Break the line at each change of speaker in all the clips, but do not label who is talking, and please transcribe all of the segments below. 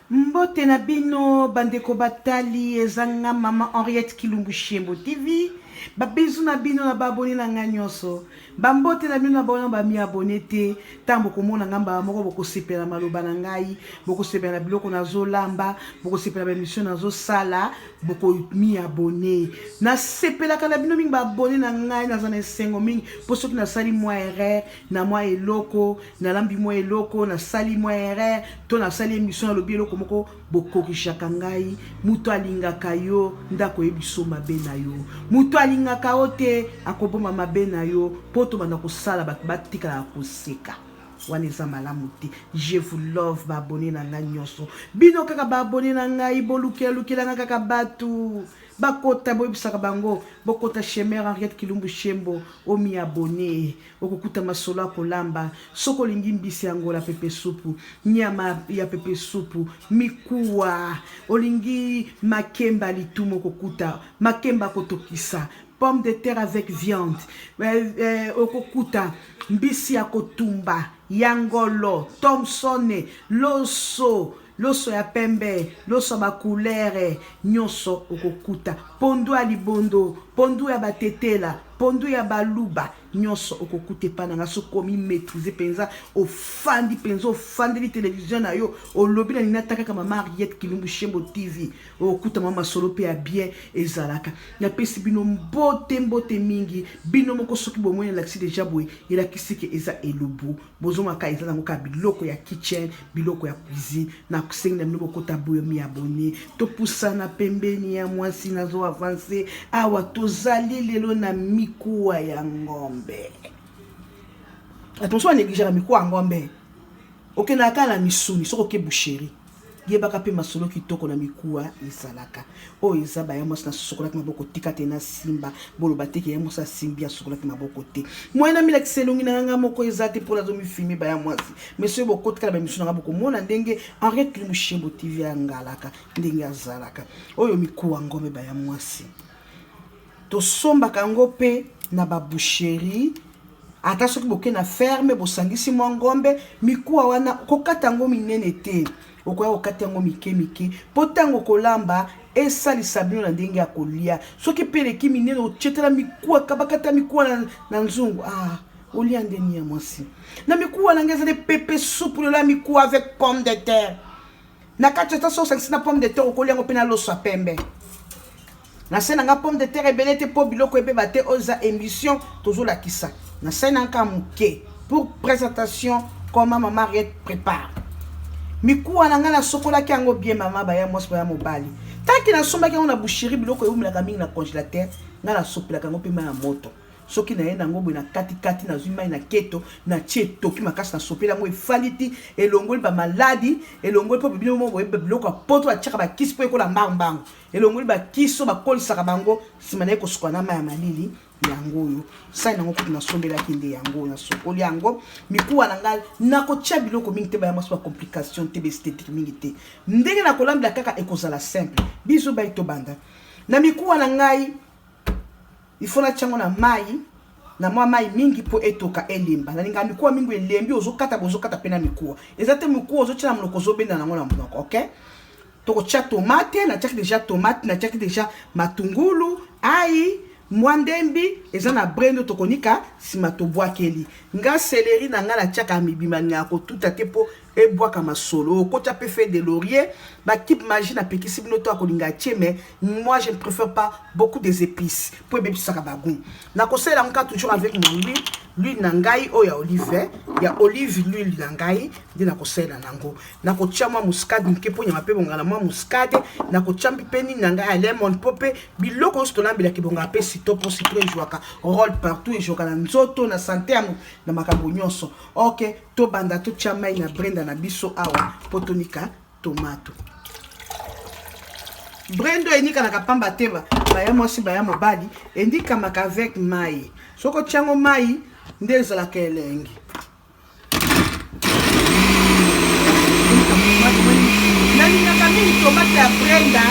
Mbote na bino bandeko batali, eza nga mama Henriette Kilumbu Shembo TV. Ba bisous na bino na ba abonné na nga nyonso. Ba mbote na bino na ba ba mi abonné te. Tango bokomona nga mbala moko bokosepela na maloba na ngai, bokosepela na biloko nazolamba, bokosepela ba émission nazosala, boko mi abonné. Nasepelaka na bino mingi ba abonné na ngai, naza na esengo mingi po soki nasali mwa erreur na mwa eloko Nalambi mwa eloko, nasali mwa erreur, to nasali emission nalobi eloko moko, bokorishaka ngai. Moto alingaka yo nde akoyebiso mabe na yo. Moto alingaka yo te akoboma mabe na yo po tobanda kosala bato batikalaka koseka. Wana eza malamu te. Je vous love ba abonnes na ngai nyonso. Bino kaka ba abonnes na ngai bolukela lukela ngai kaka batu bakota boyebisaka bango bokota chez mère Henriette Kilumbu Shembo omi abonner. Okokuta masolo ya kolamba, soki olingi mbisi ya ngola pepe supu, nyama ya pepe supu, mikuwa, olingi makemba litumu okokuta makemba kotokisa, pomme de terre avec viande, eh, eh, okokuta mbisi ya kotumba, ya ngolo, thomson, loso, loso ya pembe, loso ya ba couleur, nyonso okokuta, pondu ya libondo, pondu ya batetela, pondu ya baluba, nyonso okokuta epai na nga. Soki omi maîtrise mpenza, ofandi mpenza, ofandeli television na yo, olobi na nini, ata kaka mama Henriette Kilumbu Shembo TV, okokuta mwa masolo mpe ya bien ezalaka. Napesi bino mbote, mbote mingi. Bino moko soki bomoni elakisi deja boye, elakisi ke eza elubu. Bozongaka eza nango kaka biloko ya kitchen, biloko ya cuisine. Nasengi na bino bokota boyo mi abonne, topusana pembeni ya mwasi, nazo avance awa. Tozali lelo na mikuwa ya ngombe. Attention, banegligeaka mikuwa ya ngombe. Okendaka kaka na misuni soki oke boucherie. Yebaka mpe masolo kitoko na mikuwa ezalaka. Oyo eza baya mwasi nasukolaki maboko, tika te nasimba. Boloba te ke ya mwasi asimbi asukolaki maboko te. Moyen namilakisa elongi na nga moko eza te mpo nazomifilme baya mwasi. Mais soki bokotikala ba émission na nga bokomona ndenge Henriette Kilumbu Shembo TV angalaka, ndenge azalaka. Oyo mikuwa ngombe baya mwasi. Tosombaka yango mpe na ba boucherie. Ata soki boke na ferme bosangisi mwa ngombe, mikuwa wana kokata yango minene te, okoya kokata yango mike mike mpo ntango kolamba esalisa bino na ndenge ya kolia. Soki mpe eleki minene, otietela mikuwa, kabakata mikuwa na, na nzungu, ah, olia ndeni ya mwasi. Na mikuwa na ngai ezali pepe supu lelo ya mikuwa avec pomme de terre na kati. Ata soki osangisi na pomme de terre, okolia yango mpe na loso ya pembe. Na se na nga pomme de terre ebele te mpo biloko ebeba te. Oyo eza émission tozolakisa, na se na nga moke pour présentation comment mama Henriette prépare mikuwa na ngai. Nasokolaki yango bien, mama baya mwasi, baya mobali. Tanki nasombaki yango na boucherie, biloko ewumelaka mingi na congélateur. Ngai nasopelaka yango mpe mai ya moto. Soki naye nango boye na katikati, nazwi mai na keto, natie etoki makasi, nasopeli yango, efandi ti elongoli bamaladi, elongoli mpo bino moko boyebi biloko ya poto batiaka bakisi mpo ekola mbangu mbangu. Elongoli bakiso bakolisaka bango. Nsima naye kosukola na mai ya malili, yango oyo sali nango kutu nasombelaki nde yango oyo. Nasokoli yango mikuwa na ngai, nakotia biloko mingi te baya mwasi, bacomplication te, baesthétique mingi te. Ndenge nakolambela kaka ekozala simple. Biso bai tobanda na mikuwa na ngai. Il faut natia yango na mai, na mwa mai mingi mpo etoka, elemba. Nalingaka mikuwa mingi elembi. Ozokata, bozokata mpe na mikuwa eza te mikuwa ozotia na monoko, ozobenda nango na monoko. Ok, tokotia tomate. Natiaki deja tomate, natiaki deja matungulu, ai mwa ndembi eza na brendo. Tokonika nsima tobwakeli nga céleri na nga. Natiaka mibima, ningaka kotuta te mpo ebwaka masolo. Okotia mpe feuille de laurier, bacube Maggi. Napekisi bino to akolinga atie, mais moi je ne préfère pas beaucoup des épices mpo ebebisaka bagoût. Nakosalela yango kaka toujours avec mon huile, l'huile na ngai oyo ya olive, ya olive, l'huile na ngai nde nakosalela nango. Nakotia mwa muscade moke mpo nyama mpe ebongaka na mwa muscade. Nakotia mpe nini na ngai ya lemon mpo mpe biloko nyonso tolambelaka ebongaka mpe citron, mpo citron ejwaka rôle partout, ejwaka na nzoto, na sante ya na makambo nyonso. Ok, tobanda, totia mai na brenda na biso awa mpo tonika tomato. Brendo enikanaka pamba te baya mwasi, baya mobali, endikamaka avec mai. Soki otiango mai nde ezalaka elengi. Nalingaka mingi tomate ya brenda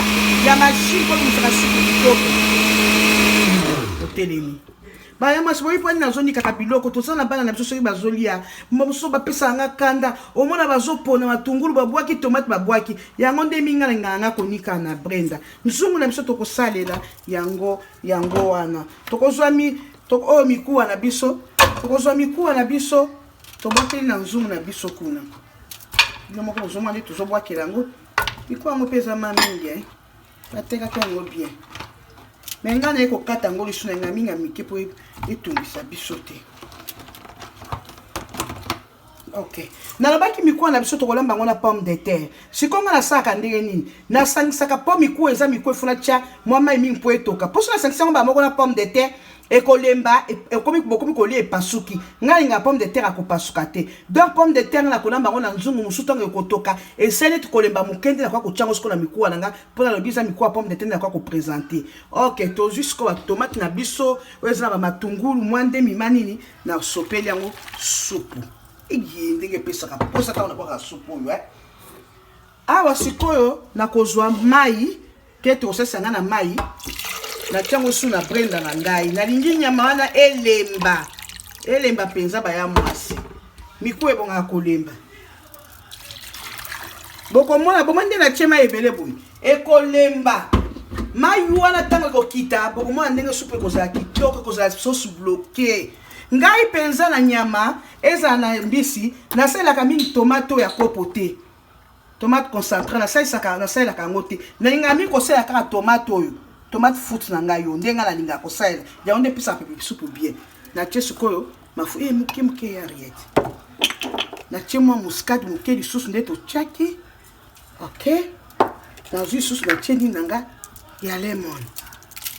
ya machine mpo bimisaka supu kitoko. Otelemi. Baya mwasi boyi mpo nini nazonikaka biloko toza na bana na biso soki bazolia mosusu bapesaka nga kanda omona bazopona matungulu babwaki tomate babwaki yango nde minga nalingaka nga konika na brenda nzungu na biso tokosalela yango yango wana tokozwa mi oyo mikuwa na biso tokozwa mikuwa na biso tobwakeli na nzungu na biso kuna bino moko bozomona nde tozobwakela yango mikuwa yango mpe eza ma mingi eh. Batekaki yango bien. Mais ngai naye kokata yango lisu na ngai mingi ya mike mpo etungisa biso te. Ok. Nalobaki mikuwa na biso tokolamba yango na pomme de terre. Sikoyo ngai nasalaka ndenge nini? Nasangisaka mpo mikuwa eza mikuwa efuna tya mwa mai mingi mpo etoka. Mpo soki nasangisi yango mbala moko na pomme de terre ekolemba ekomi bokomi kolia epasuki ngai alingaka pomme de terre akopasuka te donc pomme de terre nakolamba yango na nzungu mosusu ntango ekotoka esali neti kolemba moke nde nakoka kotya yango sikoyo na mikuwa na ngai mpo nalobi eza mikuwa pomme de terre nde nakoka kopresente. Ok, tozwi sikoyo batomate na biso oyo eza na bamatungulu mwa ndemi ma nini, nasopeli yango supu eye ndenge epesaka mposa ntango nabwakaka supu oyo eh. Awa sikoyo nakozwa mai te tokosalisa ngai na mai natia yango su na brenda na ngai nalingi nyama wana elemba elemba mpenza baya mwasi mikuwa ebongaka kolemba bokomona boma nde natie mai ebele boye ekolemba mai wana ntango ekokita bokomona ndenge supu ekozala kitoko ekozala sauce bloqué ngai mpenza na nyama ezala na mbisi nasalelaka mingi tomate oyo ya kopo te tomate concentré nasalisaka nasalelaka yango te nalingaka mingi kosalela kaka tomate oyo tomate fruit na ngai oyo nde ngai nalingaka kosalela yango nde epesaka pepe supu bien natie sikoyo mafu e moke moke ya riete natie mwa muscade moke lisusu nde totiaki ok nazwi lisusu natie nini na nga ya lemon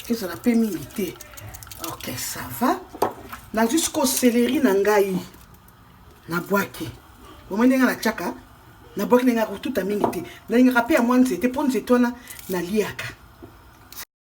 ezala mpe mingi te ok ça va nazwi sikoyo celerie na ngai nabwaki omoi ndenge natiaka nabwaki ndenge ya kotuta mingi te nalingaka mpe ya mwa nzete mpo nzete wana naliaka.